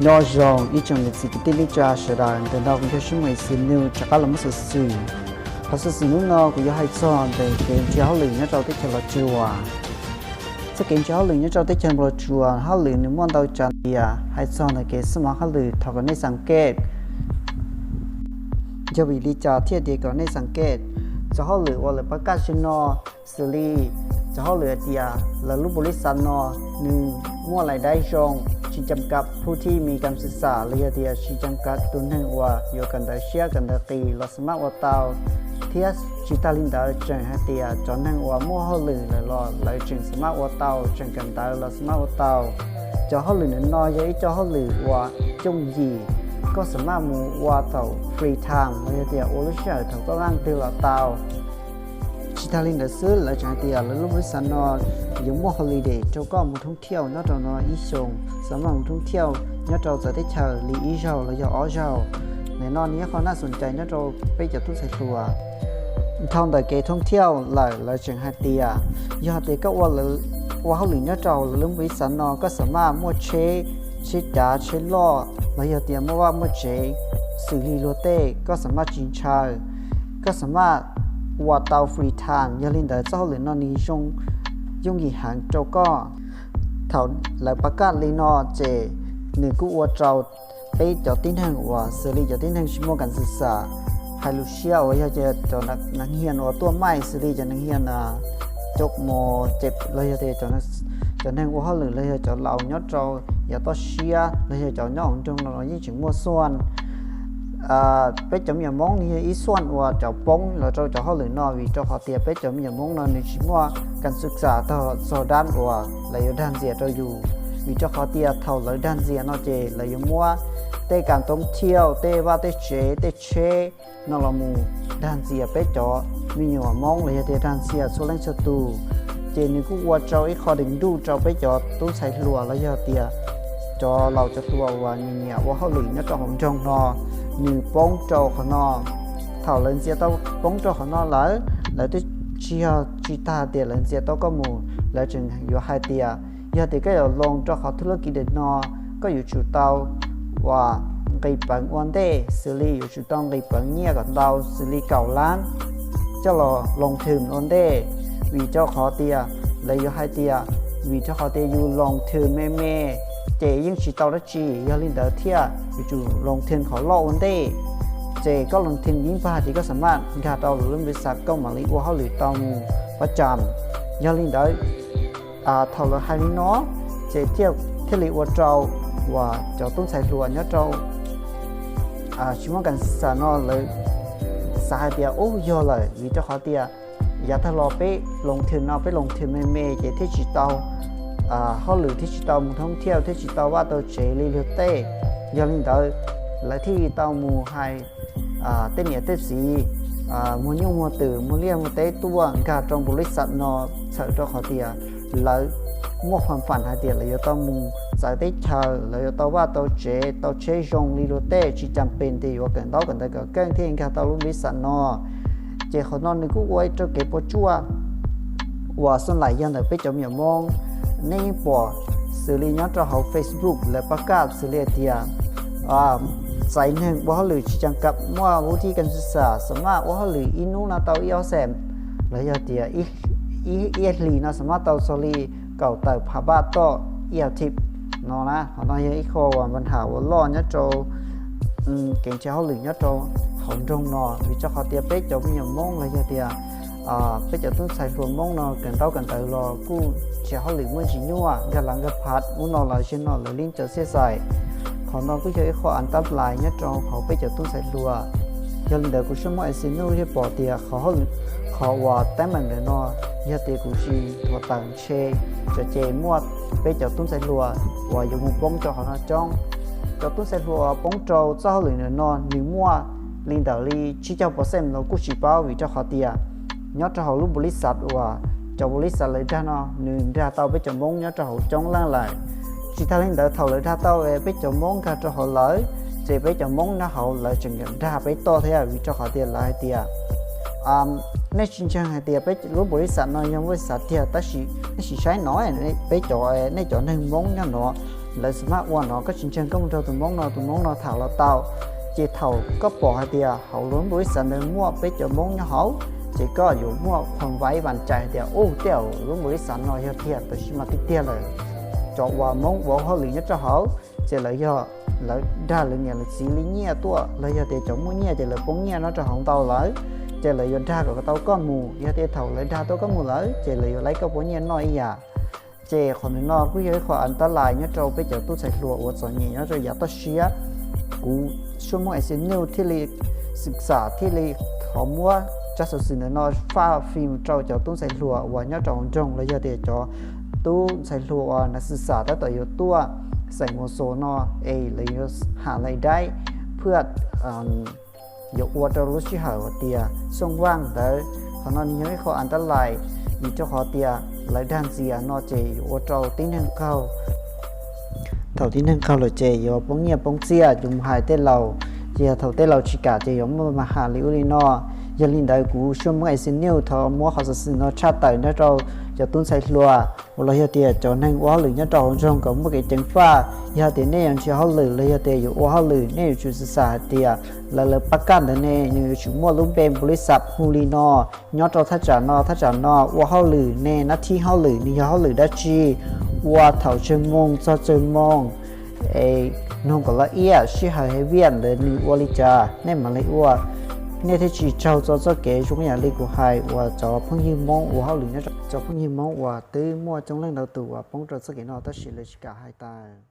Nyob zoo ib tsoom niam txiv kwv tij neej tsa sawv daws, ntawm no kuv yog Xib Mos Xis Nuj rov qab los muab xov xwm. Qhov xov xwm hnub no kuv yuav hais txog ntawm kev nrhiav hauj lwm nyob rau teb chaws Los Tsuas. Txoj kev nrhiav hauj lwm nyob rau teb chaws Los Tsuas, hauj lwm nws muaj ntau tsav ntiav. Hais txog ntawm kev xab mav hauj lwm thov kom nej xav kej yog vim li cas thiaj tias kom nej xav kej. Cov hauj lwm uas lawv pab kaj tsim no xws li cov hauj lwm hais tias lawv lub npaum li xav no, nws muaj lais dai zoo, tsis cam kam phu thi mi kam xwm xam los yog tias tsis cam kam tus neeg uas yuav kawm ntawv siab kawm ntawv qis los xav maj ua tau, thiab tsis tag li ntawd tseem hais tias cov neeg uas muaj hauj lwm lawm los lawv tseem xav maj ua tau, tseem kawm ntawv los xav maj ua tau. Cov hauj lwm ntawm no yog ib co hauj lwm uas yooj yim, koj xav maj mus ua thaum free time los yog tias ua lub sij hawm thaum koj nqaij twg los tau. Tsis tag li ntawd xwb, lawv tseem hais tias lawv lub npaum li xav no yuav muaj holiday rau koj mus thoob thiauj nyob rau no ib xyoos, xav maj mus thoob thiauj nyob rau txawv teb chaws li ib zaug los yog ob zaug. Ntawm no nws yog qhov naj xom cai nyob rau peb cov tub ntxhais hluas. Dhau ntawm kev thoob thiauj lawm lawv tseem hais tias yog tias koj ua hauj lwm nyob rau lawv lub npaum li xav no koj xav maj muaj tsheb, tsheb cav tsheb loj los yog tias muaj vaj muaj tsev xws li luag tej, koj xav maj tsis ntshaw, koj xav maj ua tau free time. Yog li ntawd txoj hauj lwm no nws zoo, yooj yim heev rau koj. Thaum lawv pab kaj li no ces nws kuj ua rau peb cov tib neeg uas xws li cov tib neeg tsis muaj kam xwm xam, hais lus siab uas yog cov nas hias uas tuaj maij xws li cov nas hias cov mos ces los yog tias cov neeg ua hauj lwm los yog cov laus nyob rau yav toj siab los yog cov nyob hauv nroog no los yeej tseem muaj xuaj. Peb cov me nyuam Hmoob nws yog ib xuaj uas cov poob los rau cov hauj lwm no vim rau qhov tias peb cov me nyuam Hmoob no nws tsis muaj kam xwm xam tag txog dab uas lawv yuav dag ntxias rau yus, vim rau qhov tias thaum lawv dag ntxias no ces lawv yuav muab tej kas thoob thiauj, tej vaj tej tsev, tej tsheb no los mus dag ntxias peb cov me nyuam Hmoob los yog tias dag ntxias txhua leej txhua tus. Ces nws kuj ua rau ib qho deev ntuj rau peb cov tub ntxhais hluas los yog tias cov laus cov hluas uas nyiam nyiam ua hauj lwm nyob rau hauv nroog no, nws poob rau qhov no. Thaum lawv ntxias tau poob rau qhov no lawm, lawv twb tsis yog tsis tag tias lawv ntxias tau koj mus, lawv tseem yuav hais tias yog tias koj yuav loo rau qhov thub lub kiv dam no, koj yuav tsum tau uas nqis peev ua ntej, xws li yuav tsum tau nqis peev nyiaj kom ntau xws li kaum lab coj los loo thwm ua ntej, vim rau qhov tias lawv yuav hais tias vim rau qhov tias yus loo thwm me me ces yeej tsis tau dab tsi, yog li ntawd thiaj yuav tsum loo thwm qhov loj ua ntej. Ces koj loo thwm ib npag ces koj xav maj nkag rau lub npis xav koj mam li ua hauj lwm tau mus pab tsam. Yog li ntawd thaum lawv hais li no ces thiaj li ua rau uas cov tub ntxhais hluas nyob rau tsis muaj kam xwm xam no lawv xav hais tias ub yog lawm, vim rau qhov tias yav tag los peb loo thwm no peb loo thwm me me ces thiaj tsis tau hauj lwm, thiaj tsis tau mus thoob thiauj, thiaj tsis tau vaj tau tsev li luag tej. Yog li ntawd lawv thiaj li tau mus hais tej niam tej txiv muag nyuj muag twm muag liaj muag teb tuaj nkag rau npaum li xav no, txhawm rau qhov tias lawv muaj fam fam hais tias lawv yuav tau mus txawv teb chaws, lawv yuav tau vaj tau tsev tau tsheb zoo li luag tej, tsis cam pes tias yuav kawm ntaub kawm ntawv kom keej thiaj nkag tau lub npis xav no. Ces qhov no nws kuj ua rau kev puas tsuaj uas xoj laim yog ntawm peb cov me nyuam Hmoob. Nej yeej pom xws li nyob rau hauv Facebook lawv pab kaj xws li hais tias txais neeg ua hauj lwm tsis cam kam muaj vub thib kam xwm xam, xav maj ua hauj lwm ib hnub no tau ib ob xees, los yog tias ib hlis no xav maj tau txog li kaum tawm phav paj toj ib as thiv no na. Qhov no yog ib qho uas npa nham uas loj nyob rau kev nrhiav hauj lwm nyob rau hauv nroog no, vim rau qhov tias peb cov me nyuam Hmoob los yog tias peb cov tub ntxhais hluas Hmoob no kawm ntaub kawm ntawv los kuj nrhiav hauj lwm muaj ntsis nyuaj, nkag lav nkag phav ub no los zaum no lawv li cov xiab xais. Qhov no kuj yog ib qho av tab lais nyob rau hauv peb cov tub ntxhais hluas. Yog li ntawd kuv Xib Mos Xis Nuj thiaj pom tias qhov uas teeb meem ntawm no yog tias kuv tsis thuav tawm ntshe tso ces muaj peb cov tub ntxhais hluas uas yuav mus poob rau qhov no coob. Cov tub ntxhais hluas uas poob rau txoj hauj lwm ntawm no nws muaj li ntawm li tsib caug percent los kuj tsis paub, vim rau qhov tias nyob rau hauv lub npaum li xav uas cov npaum li xav lawv dag no nws dag tau peb cov Hmoob nyob rau hauv coob leej lawm. Tsis tag li ntawd thaum lawv dag tau peb cov Hmoob nkag rau hauv lawv, ces peb cov Hmoob nyob hauv lawv tseem dag peb toj thiab, vim rau qhov tias lawv hais tias nej tsis ntseeg hais tias peb lub npaum li xav no yog npaum li xav tiag, tab sis nej sim saib no, peb cov, nej cov neeg Hmoob nyob no lawv xav maj ua no koj tsis ntseeg koj mus nrog tus Hmoob no, tus Hmoob no tham los tau. Ces thaum koj pom hais tias hauv lub npaus lis xav ntawd muaj peb cov Hmoob nyob hauv, ces koj yuav muaj qhuas vais vas cai hais tias, u, tej zaum lub npaus lis xav no yog tiag, tab sis mas tiag tiag lawm cov uas Hmoob ua hauj lwm nyob rau hauv ces lawv yog lawv dag lawv niam lawv txiv li nyiaj tuaj, los yog tias cov muaj nyiaj ces lawv poob nyiaj nyob rau hauv ntau lawm, ces lawv yuav dag kom tau koj mus. Yog tias thaum lawv dag tau koj mus lawm ces lawv yuav laib koj pob nyiaj noj ib yam. Ces qhov ntawm no kuj yog ib qho antab lais nyob rau peb cov tub ntxhais hluas uas txom nyem nyob rau yav toj siab. Kuv Suab Hmoob Asia News thiaj li xwm xam thiaj li thov muab tsab xov xwm ntawm no faj fim rau cov tub ntxhais hluas uas nyob rau hauv nroog, los yog tias cov tub ntxhais hluas uas nav xwm xam tab tom yuav tuaj xeem Moos Xos no, es lawv yuav ham lais daib phwaj yuav ua rau lub sij hawm uas tias xooj vaj ntawd. Qhov no nws yog ib qho antab lais, vim rau qhov tias lawv dag ntxias no ces yuav ua rau tib neeg qaug. Thaum tib neeg qaug lawm ces yuav poob nyiaj poob txiaj, yus mus hais tej laus, ces yog thaum tej laus tsis kam ces yuav muaj mas ham li ub li no. Yog li ntawd kuv Suab Hmoob Asia News thov muab qhov xov xwm no tshaj tawm nyob rau cov tub ntxhais hluas uas los yog tias cov neeg ua hauj lwm nyob rau hauv nroog kom muaj kev ceev faj. Yog tias nej yuav ntsia hauj lwm los yog tias yuav ua hauj lwm, nej yuav tsum xav xav hais tias lawv lawv pab kaj ntawd ne, nws yuav tsum muaj lub npe npaus lis xav hu li no, nyob rau thaj tsam no, thaj tsam no ua hauj lwm ne, nab thib hauj lwm nws yog hauj lwm dab tsi, ua thaum tsawg moos txog tsawg moos, es noog kom laj iab sij hawm hev viaj ntawd nws ua li cas nej mam li ua. Nej thiaj tsis raug txog txoj kev zoo yam li kuv hais uas cov phooj ywg Hmoob ua hauj lwm nyob, cov phooj ywg Hmoob uas twb muaj coob leej ntau tus uas poob rau txoj kev no tab sis lawv tsis kam hais tas.